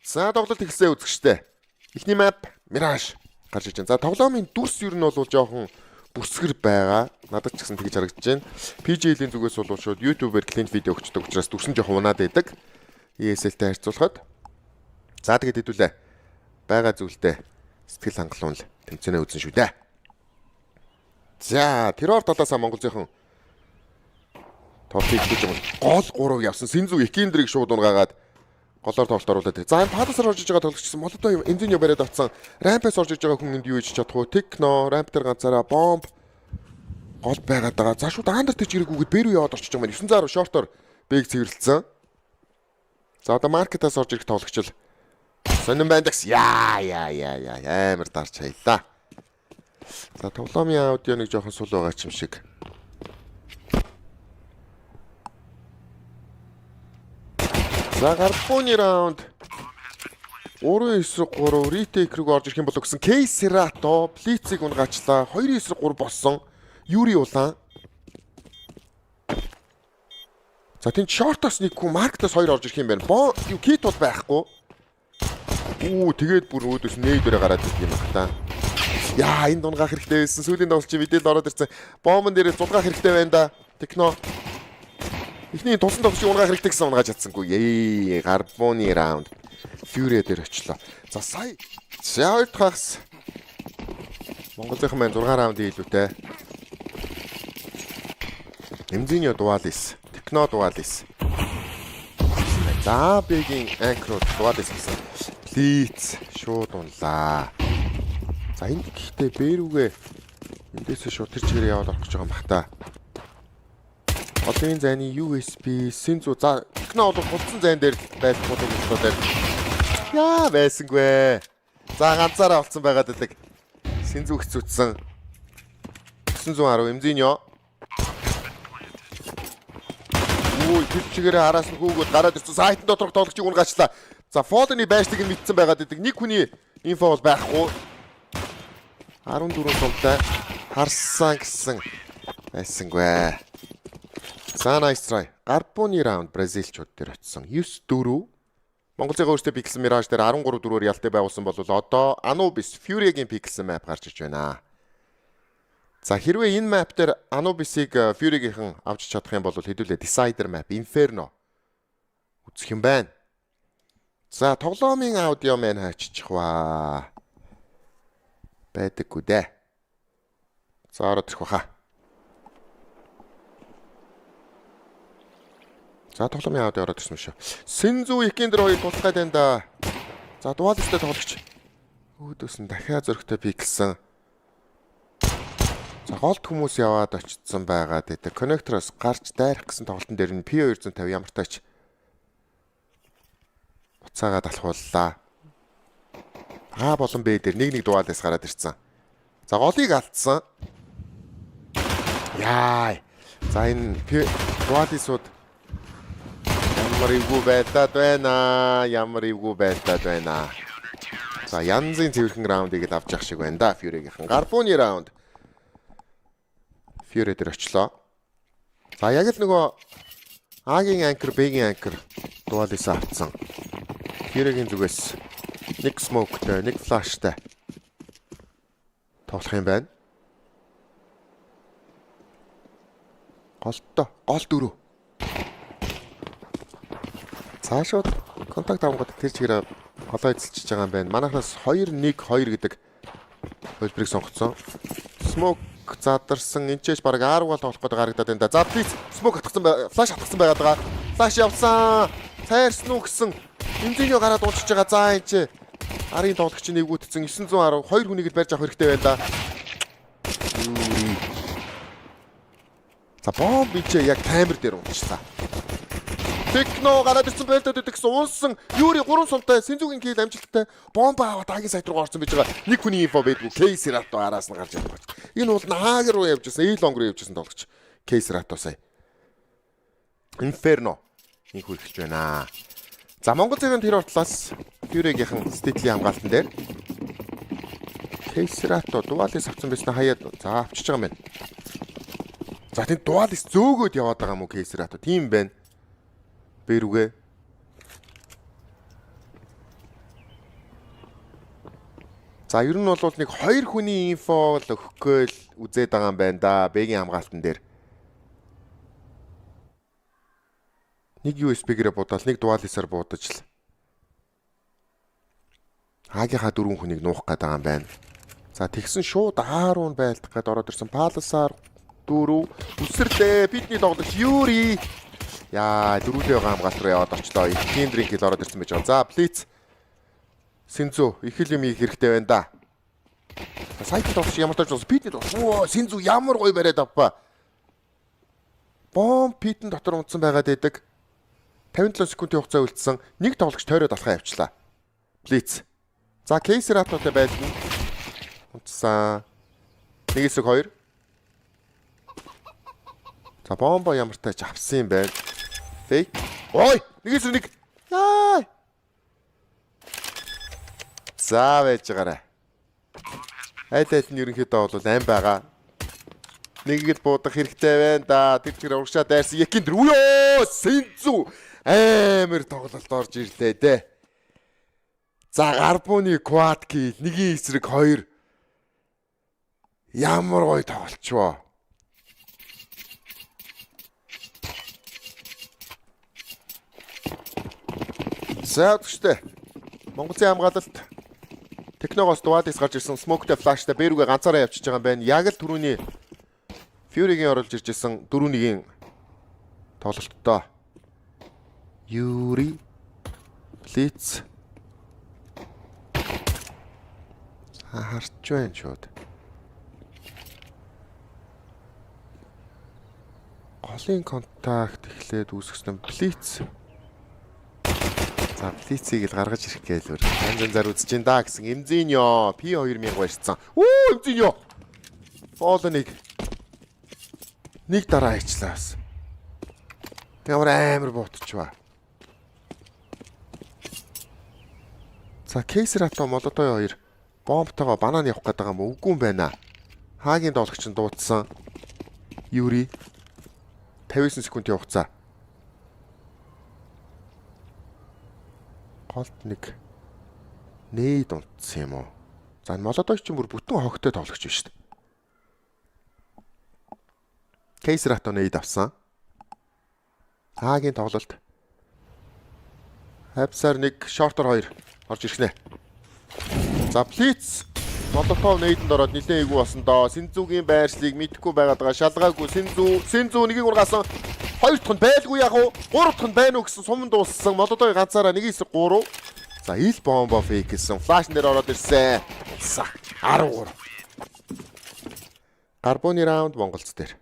За, тоглолт эхэлсэн, үзэгчтэй. Эхний map Mirage гарч иж байна. За, тоглоомын дүрс ер нь бол жоохон бүрсгэр байгаа. Надад ч гэсэн тэгж харагдаж байна. PGL-ийн зүгээс бол шууд YouTube-ээр clean видео өгчдөг учраас дүрс нь жоохон унаад байдаг. ESL-тэй харьцуулахад. За, тэгээд хэдүүлээ. Байгаа зүйлтэй сэтгэл хангалуун л тэмцэнэ үзэн шүү дээ. За, террор талаас Монгол зүйн тоглолтыг гэж юм. Гол 3 явсан. Синзу Экиндрийг шууд унгаагаад голоор тоглолт оруулаад. За, энэ Palace аар орж иж байгаа тоглогчсон. Молодой Энзиньо бариад авцсан. Ramp аас орж иж байгаа хүн энд юу хийж чадах вэ? Техно, ramp дээр ганцаараа бомб гол байгаад байгаа. За, шууд under тийч ирээгүйгээд B рүү яваад орчиж байгаа юм. 910 short оор B-г цэвэрлсэн. За, одоо market аас орж ирэх тоглогч л сонирн байна гэсэн. Яа яа яа яа, амар дарч хаялаа. За, тоглоомын аудио нэг жоохон сул байгаа ч юм шиг. За, гарбууны раунд 3-9 3 retake рүү орж ирэх юм болов гэсэн. Кейсерато Блицийг унгаачлаа. 2-9 3 болсон. Юри улаан. За, тэнд short оос нэг хүн, market аас хоёр орж ирэх юм байна. Боо юу kit бол байхгүй. Үү, тэгээд бүр өөдөөс нээдэрэ гараад ирэх юм байна та. Яа, энэ дунгаах хэрэгтэй байсан. Сүүлийн тоглолч мэдээлэл ороод ирсэн. Бомбон дээрээ зулгаах хэрэгтэй байна да. Техно. Эхний тулсан тоглолчийг унгаах хэрэгтэй гэсэн, унгааж чадсангүй. Ээ, гарбууны раунд. Fury дээр очлоо. За, сая. За, хоёр дахь хагас. Монгол зүйн маань 6 раундын илүүтэй. Эмзиньо Дуалис, Техно Дуалис. За, B-гийн anchor ууд Дуалис гэсэн. Блиц шууд унлаа. За, энд гэхдээ B рүүгээ эндээсээ шууд тэр чигээр яваад орох гэж байгаа юм бах та. Олон зайны USB Синзу, за, Техно бол хулцсан зайн дээр байх болов дээр. Яа, байсангүй. За, ганцаараа олцсон байгаад байдаг. Синзу хэцүүцсэн. 910 Эмзиньо. Үгүй, тэр чигээрээ араас нь хүүгүүд гараад ирсэн. Сайтан доторх тоглогчийг унгаачлаа. За, Фолны байршлыг нь мэдсэн байгаад идэг. Нэг хүний info бол байхгүй. 14 сумтай харсан гэсэн байсангүй. За, nice try. Гарбууны раунд бразилчууд дээр очсон. 9-4. Монгол зүйн өөрсдөө pick лсэн Mirage дээр 13-4-оор ялтай байгуулсан бол одоо Anubis Fury-гийн pick лсэн map гарч иж байна. За, хэрвээ энэ map дээр Anubis-ыг Fury-гийнхэн авч чадах юм бол хэдүүлээ Decider map Inferno үзэх юм байна. За, тоглоомын аудио маань хайччих ва. Байдаггүй дээ. За, ороод ирэх баха. За, тоглоомын аудио ороод ирсэн шүү. Синзу Екендер хоёр тулах гад байна да. За, дуалистай тоглогч. Өөдөөс нь дахиад зөрөгтэй pick лсэн. За, голд хүмүүс яваад очсон байгаа гэдэг. Connector оос гарч дайрах гэсэн тоглолтын дээр нь P250 ямар тач буцаагаад алхууллаа. А болон Б дээр нэг нэг дуалаас гараад ирсэн. За, голыг алдсан. Яа. За, энэ дуалисууд ямар эвгүй байлаад байна. Ямар эвгүй байлаад байна. За, янзын цэвэрхэн раундыг л авч явах шиг байна да Fury-гийнхэн. Гарбууны раунд. Fury дээр очлоо. За, яг л нөгөө А-гийн anchor, Б-гийн anchor дуалисаа авцсан. Fury-гийн зүгээс нэг smoke-тай, нэг flash-тай тоглох юм байна. Голтой, гол дөрөв. Цаашууд contact авангууд тэр чигээр голоо эзэлчихэж байгаа юм байна. Манайхаас 2 1 2 гэдэг хувилбарыг сонгоцсон. Smoke задарсан. Энд ч баг 10 гол тоглох гэдэг харагдаад байна да. За, please smoke атгсан, flash атгсан байгаад байгаа. Flash явсан. Цайрсан уу гэсэн Эмзэньо гараад унчиж байгаа. За, энэ ч арын тоглогч нэгүтсэн 910 хоёр хүнийг л барьж авах хэрэгтэй байна да. За, бомб энэ ч яг камер дээр унчихлаа. Техно гараад ирсэн, байлдаад байдаг гэсэн, унсан. Юри 3 сумтай, Синзүгийн kill амжилттай. Бомба аваад А-гийн site руу орсон байж байгаа. Нэг хүний info байдгүй. Кейсерато араас нь гарч ирдэг. Энэ бол Аг руу явж байсан, A long руу явж байсан тоглогч. Кейсерато сая. Инферно нэг хүрхэлж байна. За, Монгол зэрэг тэр ортлоос Fury-гийнхэн Стетлийн хамгаалтан дээр Кейсерато дуалис авсан байсан, хаяад за авчиж байгаа юм байна. За, тэнд дуалис зөөгөөд яваад байгаа юм уу Кейсерато? Тийм байна. B рүүгээ. За, ер нь бол нэг хоёр хүний info л өгөхгүй л үзээд байгаа юм байна да. B-гийн хамгаалтан дээр. Нэг USP-гээрээ будаад, нэг duelist-аар будаж л A-гийнхаа дөрвөн хүнийг нуух гээд байгаа юм байна. За, тэгсэн шууд A руу нь байлдах гээд ороод ирсэн. Palace-аар дөрөв үсэрлээ. Бидний тоглогч Юри. Яа, дөрвөлээ байгаа хамгаалт руу яваад очлоо. Team drink л ороод ирсэн байж байгаа. За, Blitz, Синзу их л юм хийх хэрэгтэй байна да. Сайт тоглогч ямар тач бас pit-ний тоглогч. Оо, Синзу ямар гоё бариад авпа. Бомб pit-эн дотор унтсан байгаад байдаг. 57 секундын хугацаа үлдсэн. Нэг тоглогч тойроод алхаа явчлаа. Blitz. За, Кейсератотой байлна. Унтсан. Нэг хэсэг хоёр. За, бомбо ямар тач авсан юм байна. Fake. Ой, нэг хэсэг нэг. Яа. За, байж байгаарай. Аль аль нь ерөнхийдөө бол ам байгаа. Нэг л буудах хэрэгтэй байна да. Тэр тэр урагшаа дайрсан. Якин дэр. Үё, Синзу амар тоглолт орж ирлээ дээ. За, Гарбуны quad kill, нэгийн эсрэг хоёр. Ямар гоё тоглолчвоо. За, түштэй. Монголын хамгаалалт Техногоос duelist гарч ирсэн, smoke-тэй, flash-тай B рүүгээ ганцаараа явчихж байгаа юм байна. Яг л түрүүний Fury-гийн оруулж ирж исэн 4-1-ийн тоглолттой. Юри, Blitz. За, харч байна шууд. Голын contact эхлээд үүсгэсэн Blitz. За, Blitz-ийг л гаргаж ирэх гээл өөр. Янз янзаар үзэж ин да гэсэн Эмзиньо P2000 барьцсан. Үү, Эмзиньо. Фол нэг. Нэг дараа хийчлээ бас. Ямар амар буутчваа. За, Кейсерато, Молотой хоёр бомбтойгоо банан явах гэдэг юм уу? Үгүй юм байна. Хаагийн доологч нь дуудсан. Юри, 59 секундын хугацаа. Голд нэг нээд унтсан юм уу? За, Молодой ч бүр бүтэн хогтой тоглогч биш шүү дээ. Кейсерато нээд авсан. Хаагийн тоглолт. Хавсаар нэг, short-оор хоёр орж ирэх нэ. За, Блиц, Молотов нейдэнд ороод нилээн эйгүү болсон доо. Синзүгийн байршлыг мэдэхгүй байгаад байгаа. Шалгаагүй Синзү, Синзү нэгийг ургаасан. Хоёр дахь нь байлгүй яг уу. Гурав дахь нь байна уу гэсэн суманд дууссан. Молотов ганцаараа нэг эсрэг 3. За, ил бомбо fake гэсэн. Flash дээр ороод ирсэн. За, 13. Гарбоны раунд Монголц дээр.